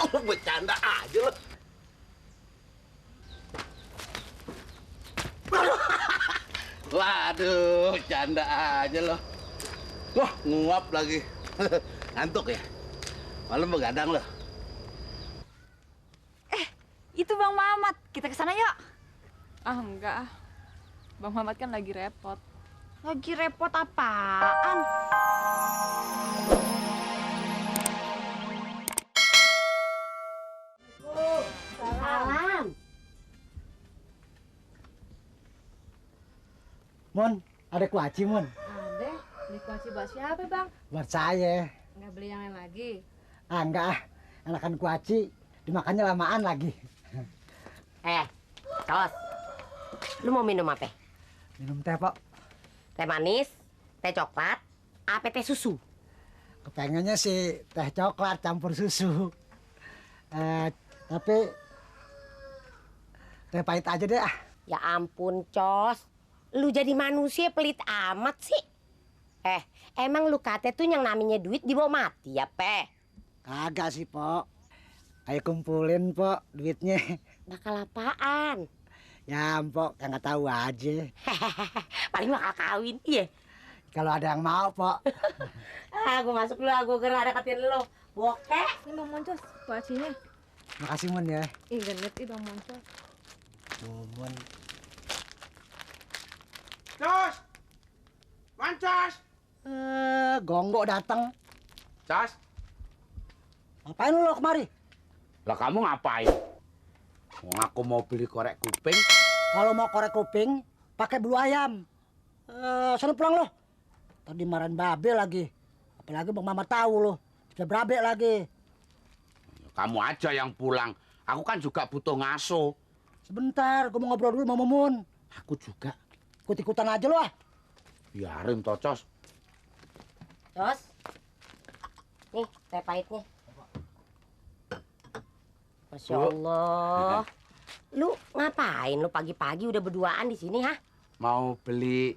Bercanda aja lo. Waduh, canda aja lo. Wah, nguap lagi. Ngantuk ya? Malam begadang lo. Itu Bang Mamat. Kita ke sana yuk. Ah, enggak ah. Bang Mamat kan lagi repot. Lagi repot apaan? Salam. Mon, ada kuaci, Mon. Ada. Beli kuaci buat siapa, Bang? Buat saya. Nggak beli yang lain lagi. Ah, enggak ah. Enakan kuaci, dimakannya lamaan lagi. Tos. Lu mau minum apa? Minum teh, Pak. Teh manis, teh coklat, apa teh susu? Kepengennya sih teh coklat campur susu. Tapi teh pahit aja deh ah. Ya ampun, Cos. Lu jadi manusia pelit amat sih. Emang lu kate tuh yang namanya duit dibawa mati ya, Pe? Kagak sih, Pok. Ayo kumpulin, Pok, duitnya. Bakal apaan? Ya, Pok, yang nggak tahu aja. Paling bakal kawin, iya. Kalau ada yang mau, Pok. Aku masuk dulu, aku kira deketin lu. Bokeh. Ini Bang Moncos, kuacinya. Makasih, Mon ya. Ih, genit ih Bang Moncos. Mon. Cos! Mancos! Gonggok datang. Cos! Ngapain lu kemari? Lah kamu ngapain? Wong aku mau beli korek kuping. Kalau mau korek kuping, pakai bulu ayam. Sana pulang lo. Tadi marahin babe lagi. Apalagi Bang Mama tahu lo. Sudah berabe lagi. Kamu aja yang pulang. Aku kan juga butuh ngaso. Sebentar, gue mau ngobrol dulu sama Mumun. Aku juga. Ikut-ikutan aja lo ah. Biarin toh, Cos. Cos. Nih, teh pahitnya. Masya Allah. Lu ngapain lu pagi-pagi udah berduaan di sini, ha? Mau beli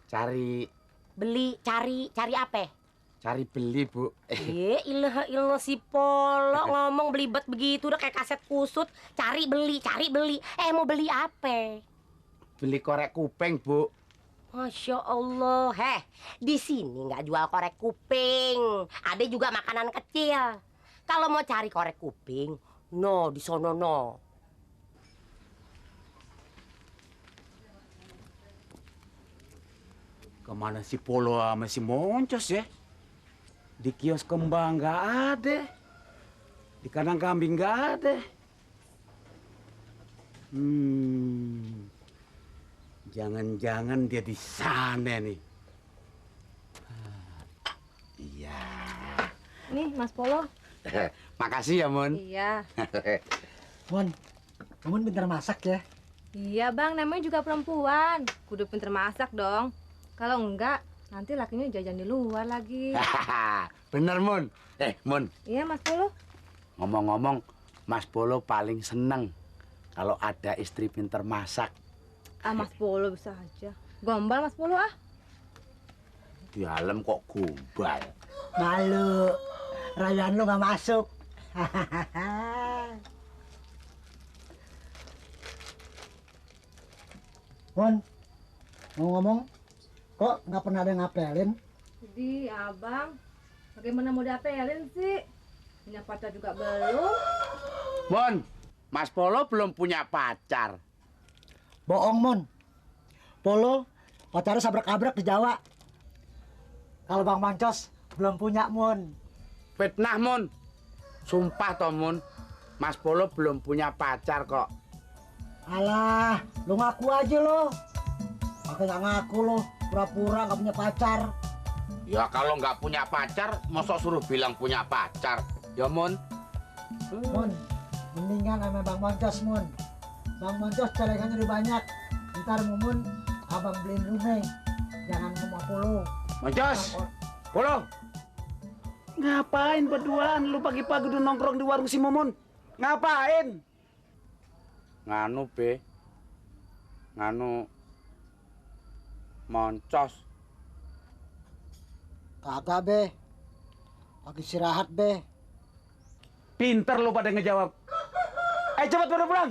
cari Cari apa? cari beli, Bu. Ilah si Polo ngomong belibet begitu udah kayak kaset kusut. Cari beli. Mau beli apa? Beli korek kuping, Bu. Masya Allah. Di sini nggak jual korek kuping. Ada juga makanan kecil. Kalau mau cari korek kuping, no, di sono no. Kemana si Polo sama si Moncos ya? Di kios kembang nggak ada. Di kandang kambing nggak ada. Jangan-jangan dia di sana nih. Iya. Nih, Mas Polo. Makasih ya, Mon. Iya. Mon, Mumun pintar masak ya. Iya, Bang. Namanya juga perempuan. Kudu pinter masak dong. Kalau enggak, nanti lakinya jajan di luar lagi. Bener, Mon. Mon. Iya, Mas Polo. Ngomong-ngomong, Mas Polo paling seneng kalau ada istri pinter masak. Ah, Mas Polo bisa aja. Gombal, Mas Polo ah. Di alam kok gombal. Malu. Rayuan lu nggak masuk. Mon, mau ngomong, kok nggak pernah ada yang ngapelin? Jadi, Abang, bagaimana mau diapelin sih? Punya pacar juga belum. Mon, Mas Polo belum punya pacar. Bohong, Mon. Polo, pacarnya sabrak-abrak di Jawa. Kalau Bang Mancos belum punya, Mon. Fitnah, Mon. Sumpah toh, Mon. Mas Polo belum punya pacar kok. Alah, lu ngaku aja lo. Pakai nggak ngaku lo, pura-pura nggak punya pacar. Ya kalau nggak punya pacar, masa suruh bilang punya pacar? Ya, Mon. Mon, mendingan sama Bang Mancos, Mon. Bang Mancos celengannya udah banyak. Ntar Mumun, abang beliin rumah. Jangan sama Polo. Mancos, Polo. Ngapain berduaan? Lu pagi-pagi udah nongkrong di warung si Mumun. Ngapain? Nganu, Be. Nganu. Moncos. Kagak, Be. Lagi istirahat, Be. Pinter lo pada ngejawab. Cepat pada pulang.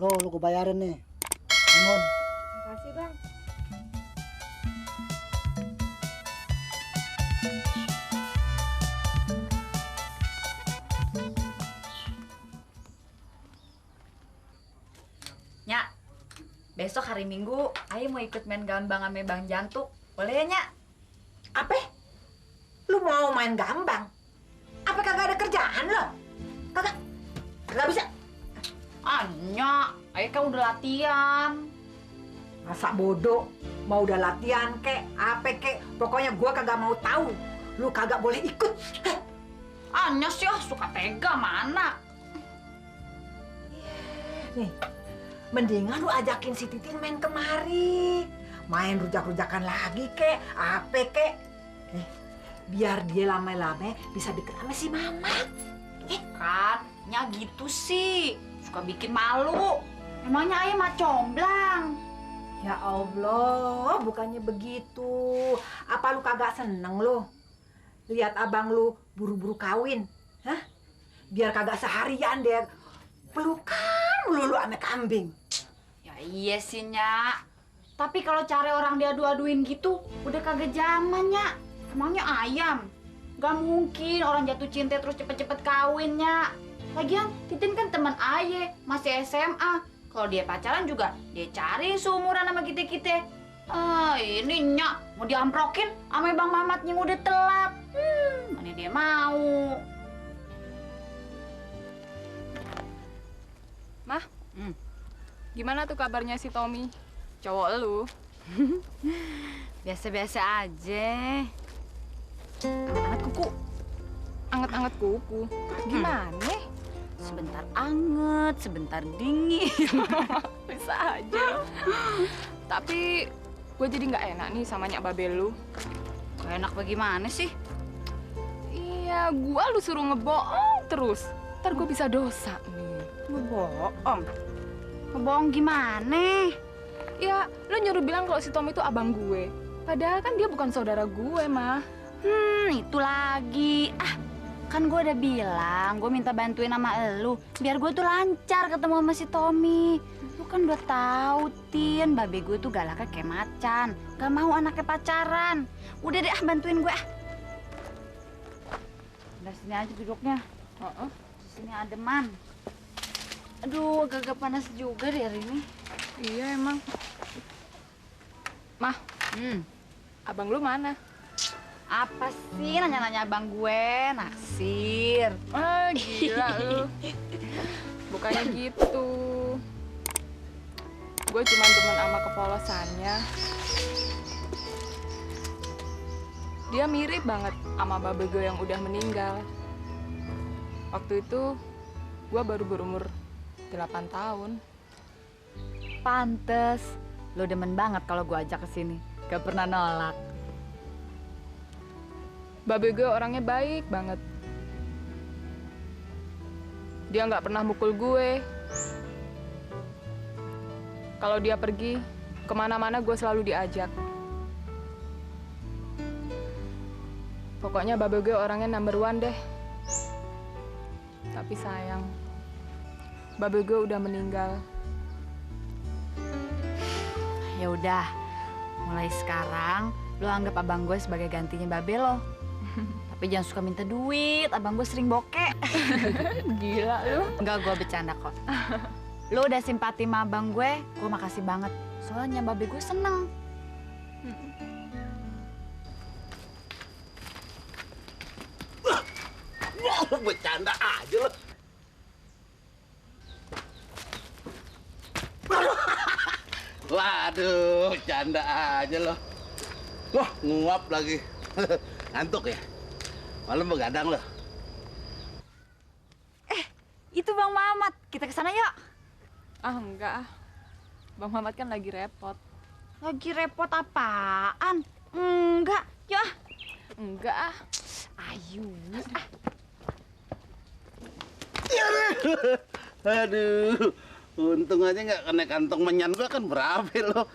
Lu gue bayarin nih. Mun. Makasih bang. Nyak, besok hari Minggu, Ayo mau ikut main gambang sama Bang Jantuk. Boleh ya, Nyak? Apa? Lu mau main gambang? Apa kagak ada kerjaan lo? Kagak bisa. Nyak, Ayo kan udah latihan. Masa bodoh, mau udah latihan kek, apa kek, pokoknya gua kagak mau tahu. Lu kagak boleh ikut. Heh. Nyak sih suka tega sama anak. Nih, mendingan lu ajakin si Titin main kemari. Main rujak-rujakan lagi kek, apa kek. Biar dia lama-lama bisa deket sama si Mamat. Kan, Nyak gitu sih. Suka bikin malu. Emangnya Ayo mah comblang. Ya Allah, bukannya begitu. Apa lu kagak seneng lu? Lihat abang lu buru-buru kawin. Hah? Biar kagak seharian dia pelukan melulu ame kambing. Ya iya sih, Nyak. Tapi kalau cari orang dia adu-aduin gitu, udah kagak zaman, Nyak. Emangnya ayam? Gak mungkin orang jatuh cinta terus cepet-cepet kawin, Nyak. Lagian, Titin kan teman Aye, masih SMA. Kalau dia pacaran juga, dia cari seumuran sama kita-kita. Ini Nyak, mau diamprokin sama Bang Mamat yang udah telat. Mana dia mau. Mah, gimana tuh kabarnya si Tommy? Cowok lu? Biasa-biasa aja. Anget-anget kuku. Anget-anget kuku. Gimana? Sebentar anget, sebentar dingin. Bisa aja. Tapi gue jadi nggak enak nih sama nyak babel lu. Gak enak bagaimana sih? Iya, gua lu suruh ngebohong terus. Ntar gue bisa dosa nih. Ngebohong? Ngebohong gimana? Ya, lu nyuruh bilang kalau si Tommy itu abang gue. Padahal kan dia bukan saudara gue, mah. Itu lagi. Kan gue udah bilang, gue minta bantuin sama elu. Biar gue tuh lancar ketemu sama si Tommy. Lu kan udah tahu, Tin, babe gue tuh galaknya kayak macan. Gak mau anaknya pacaran. Udah deh, bantuin gue. Udah sini aja duduknya. Di sini ademan. Aduh, agak panas juga deh hari ini. Iya, emang. Mah, abang lu mana? Apa sih nanya-nanya abang gue? Naksir. Gila lu. Bukannya gitu. Gue cuma demen sama kepolosannya. Dia mirip banget sama babe gue yang udah meninggal. Waktu itu, gue baru berumur 8 tahun. Pantes. Lo demen banget kalau gue ajak ke sini. Gak pernah nolak. Babe gue orangnya baik banget. Dia nggak pernah mukul gue. Kalau dia pergi, kemana-mana gue selalu diajak. Pokoknya babe gue orangnya number one deh. Tapi sayang, babe gue udah meninggal. Ya udah, mulai sekarang lo anggap abang gue sebagai gantinya babe lo. Tapi jangan suka minta duit, abang gue sering bokeh. Gila lu. Enggak, gue bercanda kok. Lo udah simpati sama abang gue makasih banget. Soalnya babe gue seneng. Wah, bercanda aja lo. Waduh, canda aja lo. Wah, nguap lagi. Ngantuk ya? Malam begadang lo. Itu Bang Mamat, kita kesana yuk. Enggak ah. Bang Mamat kan lagi repot. Lagi repot apaan? Enggak, yuk. Enggak ah. Ayo. Aduh, untung aja nggak kena kantong menyan gua kan berabe lo.